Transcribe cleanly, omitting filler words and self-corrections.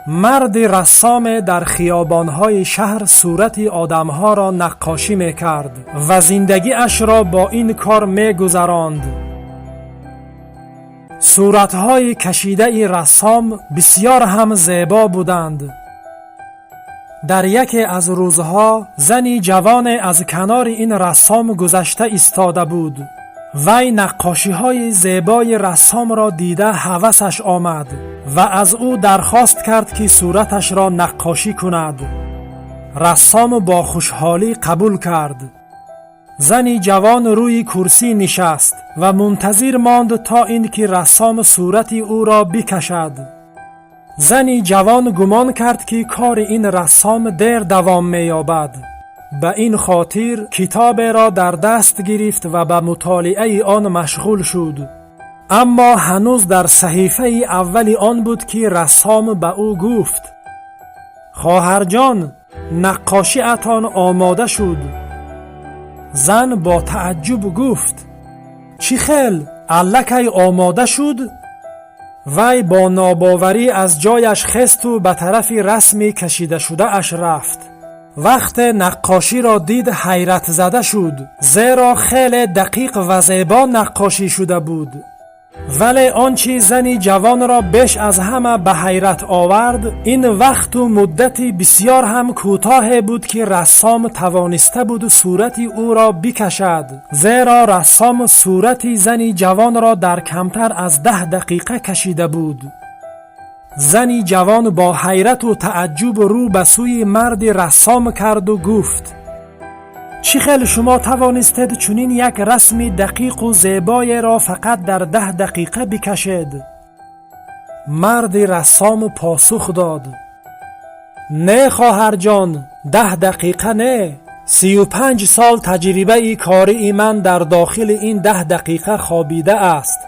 Марди рассоме дар хиёбонҳои шаҳр сурати одамҳоро наққошӣ мекард ва зиндагиашро бо ин кор мегузаронд. Суратҳои кашидаи рассом бисьёр ҳам зебо буданд. Дар яке аз рӯзҳо зани ҷавоне аз канори ин рассом гузашта истода буд. Вай наққошиҳои зебои рассомро дида ҳавасаш омад ва аз ӯ дархост кард, ки сураташро наққошӣ кунад. Рассом бо хушҳолӣ қабул кард. Зани ҷавон рӯи курсӣ нишаст ва мунтазир монд, то ин ки рассом сурати ӯро бикашад. Зани ҷавон гумон кард, ки кори ин рассом дер давом меёбад. Ба ин хотир китоберо дар даст гирифт ва ба мутолиаи он машғул шуд. Аммо ҳанӯз дар саҳифаи аввали он буд, ки рассом ба ӯ гуфт: «Хоҳарҷон, наққошиатон омода шуд». Зан бо тааҷҷуб гуфт: «Чӣ хел, аллакай омода шуд?» Вай бо нобоварӣ аз ҷояш хесту ба тарафи расми кашидашудааш рафт. Вақте наққоширо дид, ҳайратзада шуд, зеро хеле дақиқ ва зебо наққошӣ шуда буд. Вале он чи зани ҷавонро беш аз ҳама ба ҳайрат овард, ин вақту муддати бисьёр ҳам кӯтоҳе буд, ки рассом тавониста буд сурати ӯро бикашад, зеро рассом сурати зани ҷавонро дар камтар аз 10 дақиқа кашида буд. Зани ҷавон бо ҳайрату тааҷҷуб рӯ ба сӯи марди рассом карду гуфт: «Чӣ хел шумо тавонистед чунин як расми дақиқу зебоеро фақат дар 10 дақиқа бикашед?» Марди рассом посух дод: «Не, хоҳарҷон, 10 дақиқа не, 35 сол таҷрибаи кории ман дар дохили ин 10 дақиқа хобида аст».